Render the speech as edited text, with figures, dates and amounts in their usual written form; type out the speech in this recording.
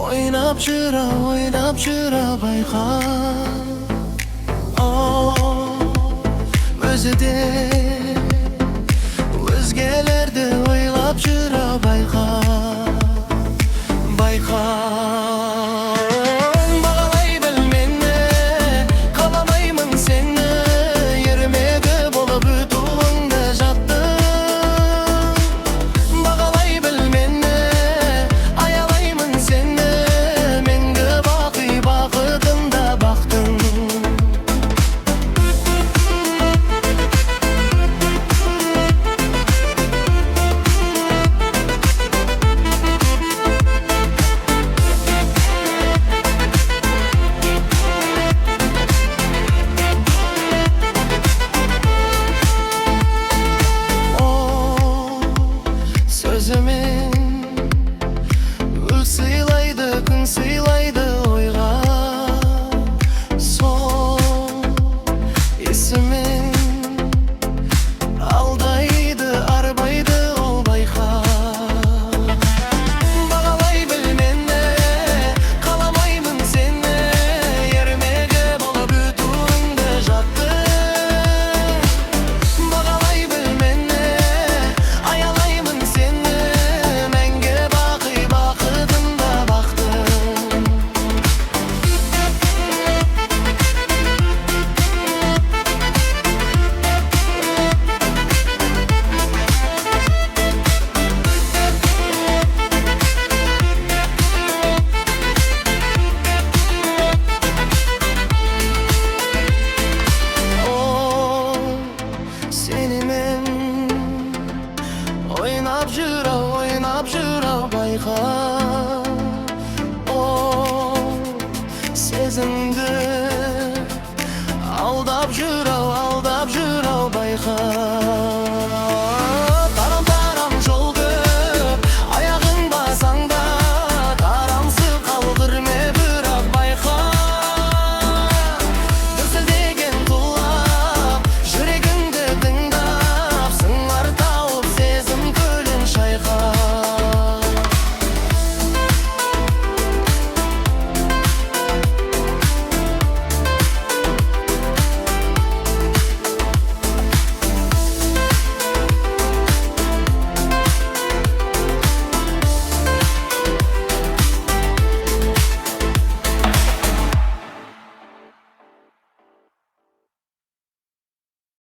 Ойнап жүр-ау, ойнап жүр-ау, байқа. О, өзі де өзгелерді ойлап жүр-ау, байқа, байқа. Бағалай біл мені, қаламаймын сені. Ермегі болып өтуіңді жаттың. Бағалай біл мені, аялаймын сені. Мәңгі бақи бақытым да бақтың. О, сөзімен гүл сыйлайды, күн сыйлайды ойға. Сол есімен алдайды, арбайды ол, байқа. Бағалай біл мені, қаламаймын сені. Ермегі болып өтуіңді жаттың. Бағалай біл мені, аялаймын сені. Мәңгі бақи бақытым да бақтың. О, сенімен ойнап жүр-ау, ойнап жүр-ау, байқа. О, сезімді алдап жүр-ау, алдап жүр-ау, байқа.